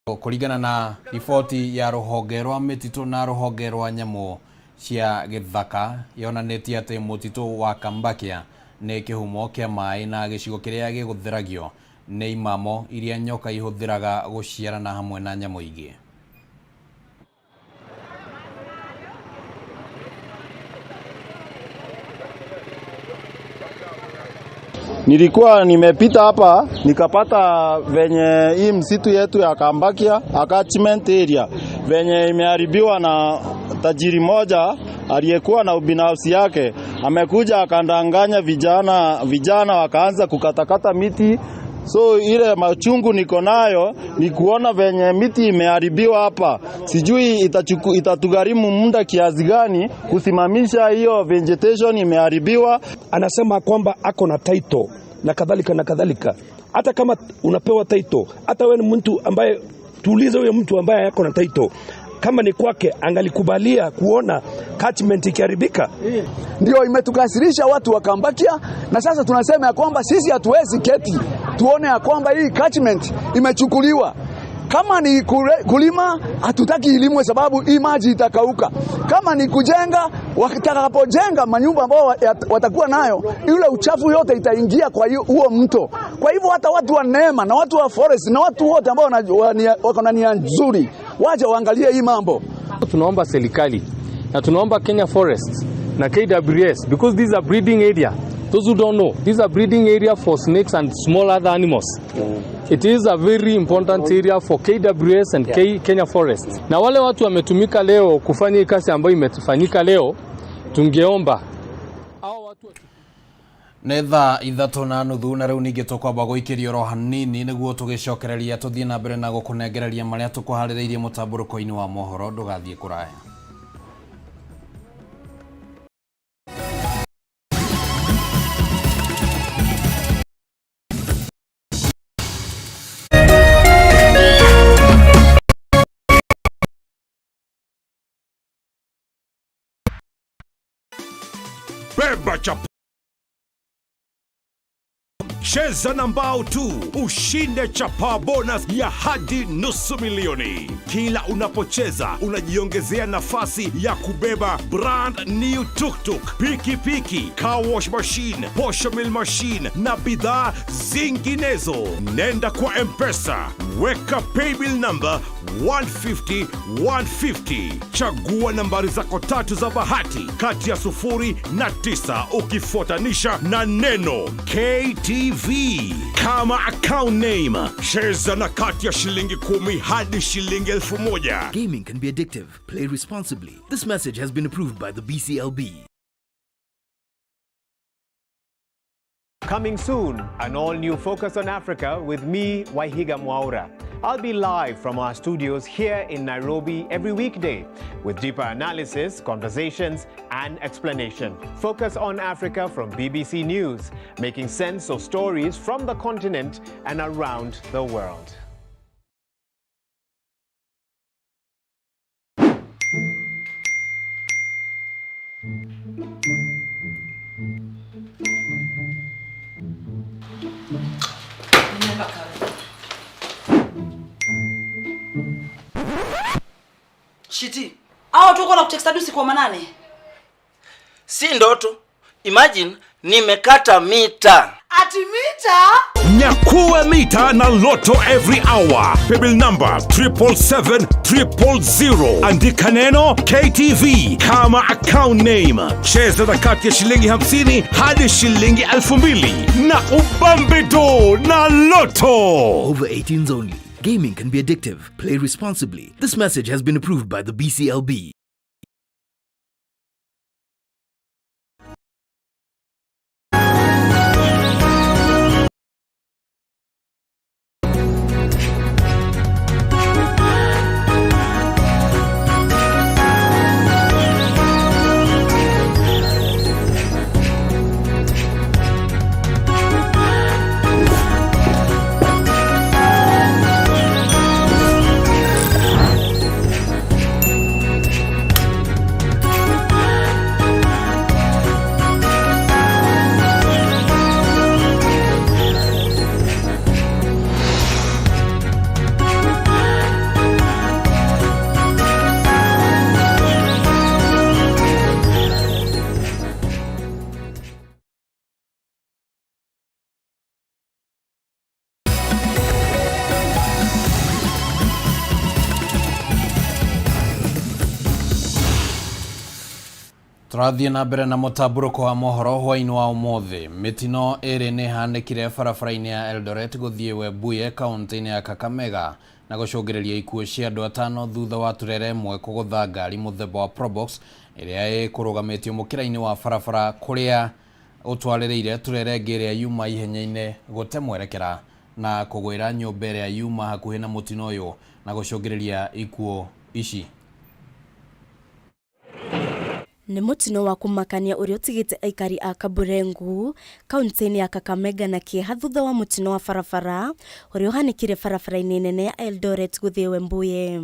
Kũringana na riboti ya rũhonge rwa mĩtitũ na rũhonge rwa nyamũ cia gĩthaka yonanĩtie atĩ mũtitũ wa Kambakia nĩ kĩhumo kĩa maĩ na gĩcigo kĩrĩa gĩgũtheragio nĩ imamo iria nyoka ihũthĩraga gũciarana hamwe na nyamũ ingĩ. Nilikuwa nimepita hapa nikapata venye hii msitu yetu ya Kambakia attachment area venye imeharibiwa na tajiri moja aliyekuwa na ubinafsi yake. Amekuja akandanganya vijana wakaanza kukatakata miti. So ile machungu niko nayo ni kuona venye miti imeharibiwa hapa. Sijui itatugharimu muda kiasi gani kusimamisha hiyo vegetation imeharibiwa. Anasema kwamba ako na title na kadhalika na kadhalika. Hata kama unapewa title, hata wewe ni mtu ambaye, tuulize huyo mtu ambaye ako na title, kama ni kwake angalikubalia kuona catchment ikiharibika? Ndio imetukasirisha watu wa Kambakia, na sasa tunasema ya kwamba sisi hatuwezi keti tuone ya kwamba hii catchment imechukuliwa. Kama ni kulima hatutaki ilimwe sababu hii maji itakauka. Kama ni kujenga, watakapojenga manyumba ambao watakuwa nayo, yule uchafu yote itaingia kwa huo mto. Kwa hivyo hata watu wa Neema na watu wa forest na watu wote ambao wako na nia nzuri waje waangalie hii mambo. Tunaomba serikali na tunaomba Kenya Forests na KWS, because these are breeding area. Those who don't know, these are breeding area for snakes and small other animals. It is a very important area for KWS and Kenya Forests. Na wale watu wametumika leo kufanya hii kazi ambayo imefanyika leo, tungeomba nĩ thaa 3:30 na rĩu ningĩ tũkwamba gũikĩrio oro hanini nĩguo tũgĩcokereria tũthiĩ na mbere na gũkũnengereria marĩa tũkũharĩrĩirie mũtambũrũko-inĩ wa mohoro. Ndũgathiĩ kũraya. Beba chapa. Cheza na mbao tu ushinde chapa bonus ya hadi 500,000. Kila unapocheza unajiongezea nafasi ya kubeba brand new tuktuk, pikipiki, car wash machine, posho mill machine na bidhaa zinginezo. Nenda kwa M-Pesa, weka paybill number 150 150. Chagua nambari zako tatu za bahati kati ya 0 na 9 ukifuatanisha na neno KTV kama account name. Cheza na kati ya shilingi 10 hadi shilingi 1,000. Gaming can be addictive. Play responsibly. This message has been approved by the BCLB. Coming soon, an all-new Focus on Africa with me, Waihiga Mwaura. I'll be live from our studios here in Nairobi every weekday with deeper analysis, conversations, and explanation. Focus on Africa from BBC News, making sense of stories from the continent and around the world. Shiti. Hao tuko na kutext hadi usiku wa manane. Si ndoto. Imagine nimekata mita. Ati mita? Nyakua mita na Lotto every hour. Paybill number 777 000. Andika neno KTV kama account name. Cheza na kati ya shilingi 50 hadi shilingi 2,000 na ubambe do na Lotto. Over 18s only. Gaming can be addictive. Play responsibly. This message has been approved by the BCLB. Tũrathiĩ na mbere na mũtambũrũko wa mohoro hwaĩ-inĩ wa ũmũthĩ. Mĩtino ĩrĩ nĩ ĩhanĩkire barabara-inĩ ya Eldoret gũthiĩ Webuye kaũntĩ-inĩ ya Kakamega na gũcũngĩrĩria ikuũ cia andũ atano thutha wa turera ĩmwe kũgũtha ngari mũthemba wa Probox ĩrĩa ĩkũrũgamĩtio mũkĩra-inĩ wa barabara kũrĩa ũtwarĩrĩire turera ĩngĩ ĩrĩa yuma ihenya-inĩ gũte mwerekera na kũgwĩra nyũmba ĩrĩa yuma hakuhĩ na mũtino ũyũ na gũcũngĩrĩria ikuũ ici. Nĩ mũtino wa kũmakania ũrĩa ũtigĩte aikari a Kaburengu, kauntĩ-inĩ ya Kakamega na kĩeha thutha wa mũtino wa barabara ũrĩa ũhanĩkire barabara-inĩ nene ya Eldoret gũthiĩ Wembuye.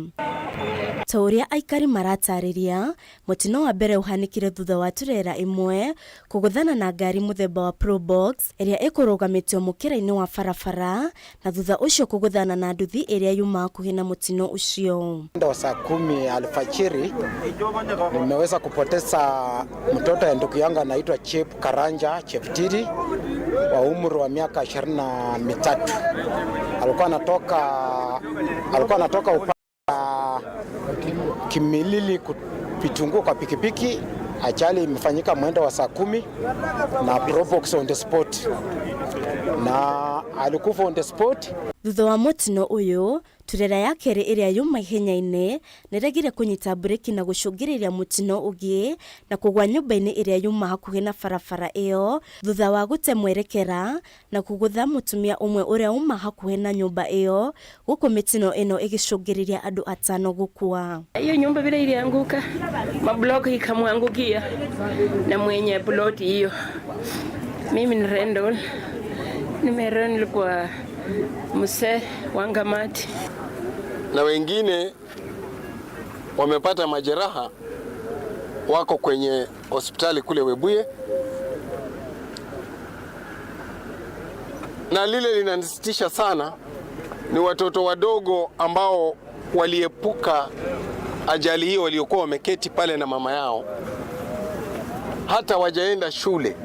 Ta ũrĩa aikari maratarĩria, mũtino wa mbere ũhanĩkire thutha wa turera ĩmwe kũgũthana na ngari mũthemba wa Probox ĩrĩa ĩkũrũgamĩtio mũkĩra-inĩ wa barabara na thutha ũcio kũgũthana na nduthi ĩrĩa yuma hakuhĩ na mũtino ũcio. Mwendo wa saa kumi alfajiri nimeweza kupoteza mtoto ya ndugu yangu anaitwa Chep Karanja Cheptiri wa umri wa miaka 23. Alikuwa anatoka alikuwa anatoka upande wa Kimilili Vitunguu kwa pikipiki. Ajali imefanyika mwendo wa saa kumi na Probox on the spot na alikufa on the spot. Thutha wa mũtino ũyũ, turera ya kerĩ ĩrĩa yuma ihenya-inĩ nĩregire kũnyita mburĩki na gũcũngĩrĩria mũtino ũngĩ na kũgwa nyũmba-inĩ ĩrĩa yuma hakuhĩ na barabara ĩyo thutha wa gũte mwerekera na kũgũtha mũtumia ũmwe ũrĩa uma hakuhĩ na nyũmba ĩyo gũkũ mĩtino ĩno ĩgĩcũngĩrĩria andũ atano gũkua. Hiyo nyumba vile ilianguka, mablok ikamwangukia na mwenye ploti hiyo. Mimi ni Rendol, nimerendol kwa mzee Wangamati. Na wengine wamepata majeraha, wako kwenye hospitali kule Webuye, na lile linanisitisha sana ni watoto wadogo ambao waliepuka ajali hiyo, waliokuwa wameketi pale na mama yao, hata wajaenda shule,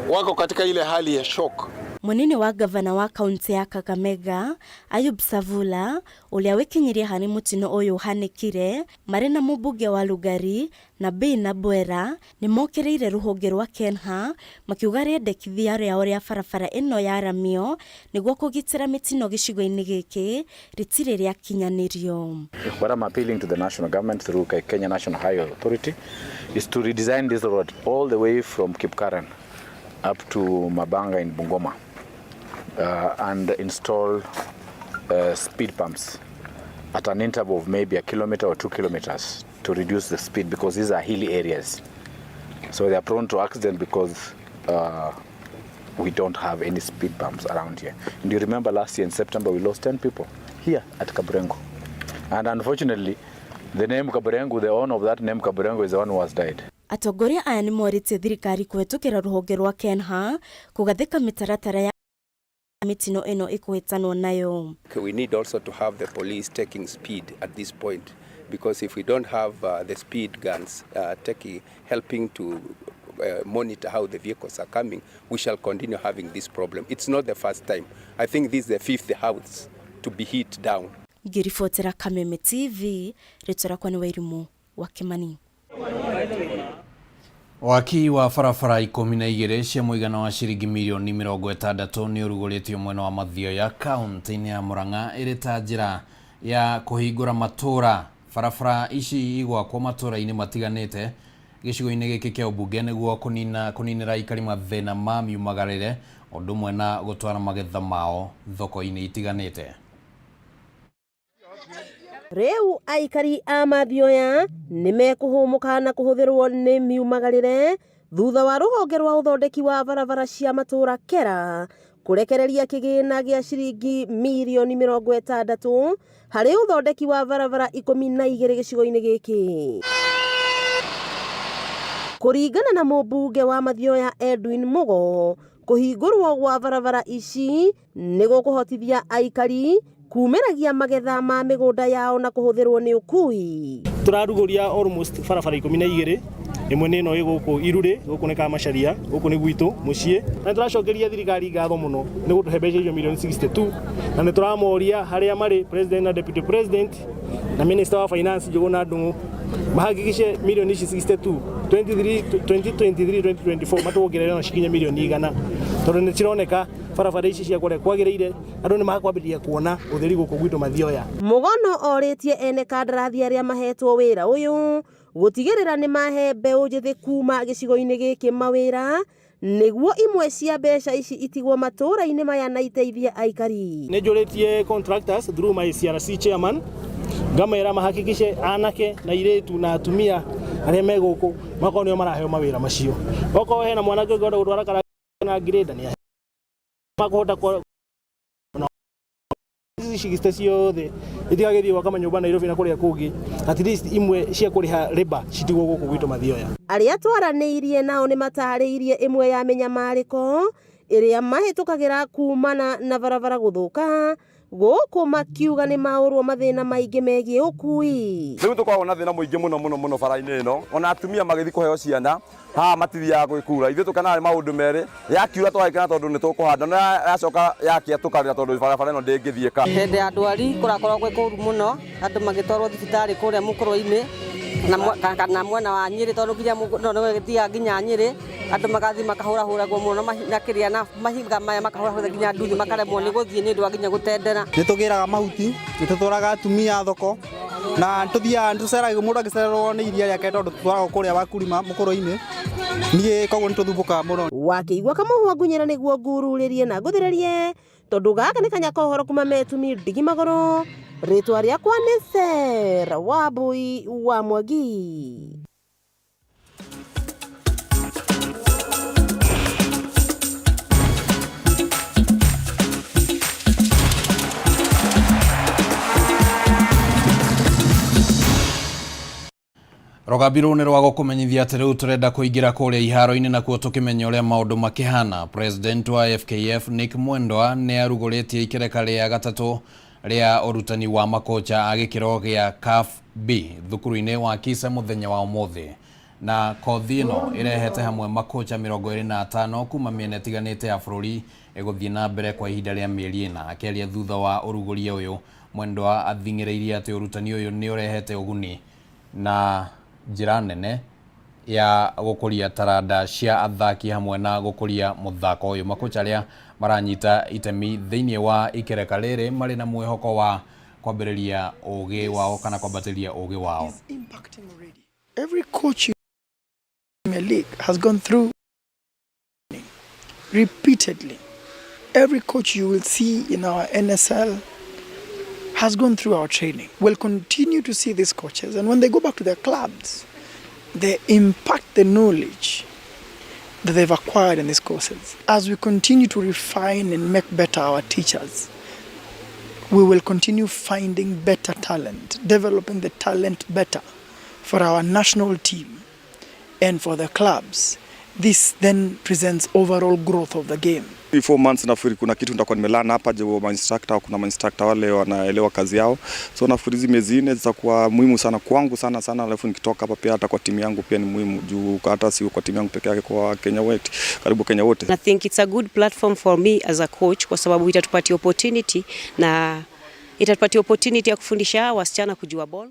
wako katika ile hali ya shock. Munini wa gavana wa kaunti ya Kakamega Ayub Savula ũrĩa wĩkinyirie harĩ mũtino ũyũ ũhanĩkire marĩ na mũmbunge wa Lugari na Bei Bwera nĩ mokĩrĩire rũhonge rwa KENHA makiuga rĩendekithia rĩao rĩa barabara ĩno yaramio nĩguo kũgitĩra mĩtino gĩcigo-inĩ gĩkĩ rĩtirĩ rĩakinyanĩrio. What I'm appealing to the national government through Kenya National Highway Authority is to redesign this road all the way from Kipkaren up to Mabanga in Bungoma and install speed pumps at an interval of maybe a kilometer or 2 kilometers to reduce the speed, because these are hilly areas. So they are prone to accident because we don't have any speed bumps around here. And you remember last year in September we lost 10 people here at Kaburengu. And unfortunately, the name Kaburengu, the owner of that name Kaburengu is the one who has died. Atongoria aya nĩ morĩtie thirikari kũhetũkĩra rũhonge rwa KENHA kũgathĩka mĩtaratara ya mĩtino ĩno ĩkũhĩtanwo nayo. We need also to have the police taking speed at this point, because if we don't have the speed guns helping to monitor how the vehicles are coming, we shall continue having this problem. It's not the first time. I think this is the fifth house to be hit down. Ngĩribotera Kameme TV, rĩtwa rĩakwa nĩ Wairimũ wa Kĩmani. Waki wa barabara 12 cia mũigana wa ciringi mirioni 60 nĩ ũrugũrĩtio mwena wa Mathioya kaunti-inĩ ya Murang'a ĩrĩ ta njĩra ya kũhingũra matũũra. Barabara ici igwakwo matũũra-inĩ matiganĩte gĩcigo-inĩ gĩkĩ kĩa ũmbunge nĩguo kũninĩra aikari mathĩna ma miumagarĩre ũndũ ũmwe na gũtwara magetha mao thoko-inĩ itiganĩte. Rĩu aikari a Mathioya nĩ mekũhũmũka na kũhũthĩrwo nĩ miumagarĩre thutha wa rũhonge rwa ũthondeki wa barabara cia matũũra KERA kũrekereria kĩgĩna gĩa ciringi mirioni 60 harĩ ũthondeki wa barabara 12 gĩcigo-inĩ gĩkĩ. Kũringana na mũmbunge wa Mathioya Edwin Mugo, kũhingũrwo gwa barabara ici nĩ gũkũhotithia aikari kumĩragia magetha ma mĩgũnda yao na kũhũthĩrwo nĩ ũkui. Tũrarugũria almost barabara 12, ĩmwe nĩ ĩno ĩ gũkũ Irurĩ, gũkũ nĩ Kamacharia, gũkũ nĩ gwitũ mũciĩ. Na nĩtũracokeria thirikari ngatho mũno nĩ gũtũhe mbeca icio mirioni 62, na nĩtũramoria harĩa marĩ president na deputy president na minister wa finance Njuguna Ndung'u Mahakikishe milioni ici 62 23 2023 2024 matuongerere na cikinye milioni 100 tondu nĩ cironeka barabara ici cia kũrĩa kwagĩrĩire andũ nĩ makwambĩrĩria kuona ũtheri gũkũ gwitũ Mathioya. Mugono orĩtie ene kandarathi arĩa mahetwo wĩra ũyũ gũtigĩrĩra nĩ mahe mbeũ njĩthĩ kuma gĩcigo-inĩ gĩkĩ mawĩra nĩguo imwe cia mbeca ici itigwo matũũra-inĩ maya na iteithie aikari. Nĩ njũrĩtie contractors through my CRC chairman ngamera mahakikishe anake na irĩtu na atumia arĩa me gũkũ makorwo nĩo maraheo mawĩra macio. Okorwo hena mwanake ũngĩhota gũtwara karagita na ngirĩnda nĩ makũhota ici ciothe itigagĩthiĩ gwaka manyũmba Nairobi na kũrĩa kũngĩ, at least imwe cia kũrĩha labour citigwo gũkũ gwitũ Mathioya. Arĩa twaranĩirie nao nĩ matarĩirie ĩmwe ya mĩnyamarĩko ĩrĩa mahĩtũkagĩra kumana na barabara gũthũka gũkũ makiuga nĩ maũrwo mathĩna maingĩ megiĩ ũkui. Rĩu tũkoragwo na thĩna mũingĩ mũno mũno mũno bara-inĩ ĩno, ona atumia magĩthiĩ kũheo ciana haha matithiaga gwĩkura. Ithuĩ tũkenaga nĩ maũndũ merĩ, yakiura tũgagĩkena tondũ nĩ tũkũhanda, no yacoka yakia tũkarĩra tondũ barabara ĩno ndĩngĩthiĩka. Hĩndĩ ya ndwari kũrakorwo gwĩ kũru mũno, andũ magĩtwarwo thibitarĩ kũrĩa mũkũrwe-inĩ kana mwena wa Nyĩrĩ tondũ nginya no nĩgĩthiaga nginya Nyĩrĩ, andũ magathiĩ makahũrahũragwo mũno na kĩrĩa na mahinga maya makahũrahũra nginya nduthi makaremwo nĩ gũthiĩ nĩ ũndũ wa nginya gũtendera. Nĩ tũgĩraga mahuti, nĩ tũtwaraga atumia thoko na tũthiaga nĩ tũceragwo mũndũ angĩcererwo nĩ iria rĩake tondũ tũtwaragwo kũrĩa Wakulima mũkũrwe-inĩ niĩ koguo nĩ tũthumbũkaga mũno. Wakĩigua kamũhwa ngunyĩra nĩguo ngururĩrie na ngũthĩrĩrie tondu gaka nĩ kanya ka ũhoro kuma Metumi ndigi magũrũ. Rĩtwa rĩakwa nĩ Sarah Wambui wa Mwangi. Rũgambi rũu nĩ rwa gũkũmenyithia atĩ rĩu tũrenda kũingĩra kũrĩa iharo-inĩ nakuo tũkĩmenya ũrĩa maũndũ makĩhana. President wa FKF Nick Mwendwa nĩ arugũrĩtie ikereka rĩa gatatũ rĩa ũrutani wa makocha a gĩkĩro gĩa CAF B thukuru-inĩ wa Kisa mũthenya wa ũmũthĩ. Na kothi ĩno ĩrehete hamwe makocha 25 kuma mĩena ĩtiganĩte ya bũrũri ĩgũthiĩ na mbere kwa ihinda rĩa mĩeri 4. Akĩaria thutha wa ũrugũria ũyũ, Mwendwa athing'ĩrĩirie atĩ ũrutani ũyũ nĩ ũrehete ũguni na njĩra nene ya gũkũria taranda cia athaki hamwe na gũkũria mũthako ũyũ. Makocha arĩa maranyita itemi thĩinĩ wa ikereka rĩrĩ marĩ na mwĩhoko wa kwambĩrĩria ũgĩ wao kana kwambatĩria ũgĩ wao. Every coach in Premier League has gone through repeatedly. Every coach you will see in our NSL has gone through our training. We'll continue to see these coaches, and when they go back to their clubs, they impact the knowledge that they've acquired in these courses. As we continue to refine and make better our teachers, we will continue finding better talent, developing the talent better for our national team and for the clubs. This then presents overall growth of the game. 4 months nafikiri kuna kitu nitakuwa nimelearn hapa je, ma instructor, kuna ma instructor wale wanaelewa kazi yao, so nafikiri hizi miezi 4 zitakuwa muhimu sana kwangu sana sana, alafu nikitoka hapa pia hata kwa timu yangu pia ni muhimu juu hata si kwa timu yangu peke yake, kwa Kenya wote, karibu Kenya wote. I think it's a good platform for me as a coach kwa sababu itatupatia opportunity na itatupatia opportunity ya kufundisha wasichana kujua ball.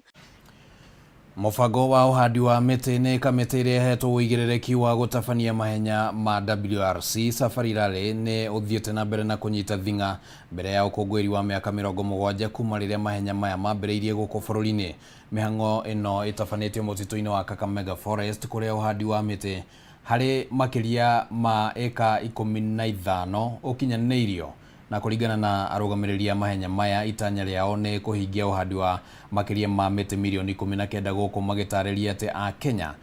Mũbango wa ũhandi wa mĩtĩ nĩ kamĩtĩ ĩrĩa ĩhetwo ũigĩrĩrĩki wa gũtabania mahenya ma WRC Safari Rally nĩ ũthiĩte na mbere na kũnyita thing'a mbere ya ũkũngũĩri wa mĩaka 70 kuma rĩrĩa mahenya maya mambĩrĩirie gũkũ bũrũri-inĩ. Mĩhang'o ĩno ĩtabanĩtio mũtitũ-inĩ wa Kakamega Forest kũrĩa ũhandi wa mĩtĩ harĩ makĩria ma ĩka 15 ũkinyanĩirio na kũringana na arũgamĩrĩri a mahenya maya itanya rĩao nĩ kũhingia ũhandi wa makĩria ma mĩtĩ mirioni 19 gũkũ magĩtarĩria atĩ akenya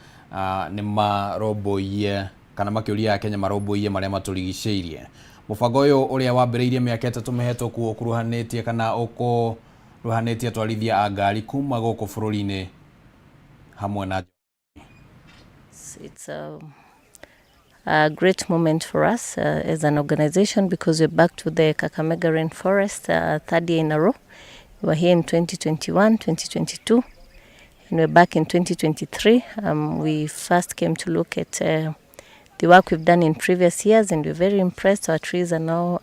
nĩ marũmbũiye kana makĩũria akenya marũmbũiye marĩa matũrigicĩirie. Mũbango ũyũ ũrĩa wambĩrĩirie mĩaka 3 mĩhetũku ũkuruhanĩtie kana ũkuruhanĩtie atwarithia a ngari kuma gũkũ bũrũri-inĩ hamwe na It's a great moment for us as an organization because we're back to the Kakamega Rainforest third year in a row. We were here in 2021, 2022, and we're back in 2023. We first came to look at the work we've done in previous years, and we're very impressed. Our trees are now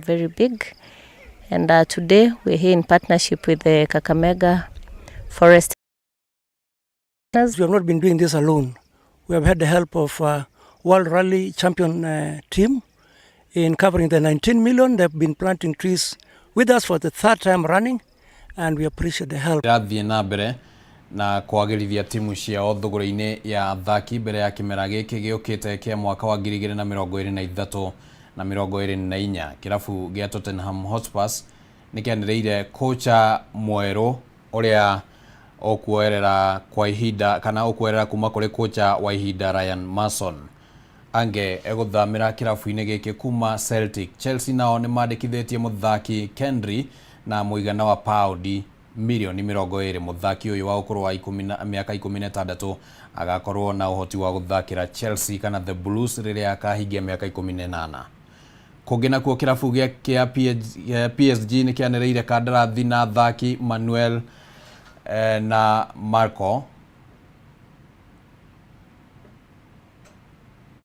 very big. And today we're here in partnership with the Kakamega Forest We have not been doing this alone. We have had the help of World Rally Champion team in covering the 19 million. They've been planting trees with us for the third time running, and we appreciate the help. Irathiĩ na mbere na kwagĩrithia timu ciao thũgũrĩ-inĩ ya athaki mbere ya kĩmera gĩkĩ gĩũkĩte kĩa mwaka wa 2023 na 24. Kĩrabu gĩa Tottenham Hotspurs nĩ kĩanĩrĩire kocha mwerũ ũrĩa ũkuoerera kwa ihinda kana ũkuoerera kuma kũrĩ kocha wa ihinda Ryan Mason. Ange egũthamĩra kĩrabu-inĩ gĩkĩ kuma Celtic. Chelsea nao nĩ mandĩkithĩtie mũthaki Kendry na mũigana wa paundi mirioni 20. Mũthaki ũyũ wa ũkũrũ wa mĩaka 16 agakorwo na ũhoti wa gũthakĩra Chelsea kana The Blues rĩrĩa akahingia mĩaka 18. Kũngĩ nakuo kĩrabu gĩa PSG nĩ kĩanĩrĩire kandarathi na athaki Manuel na Marco.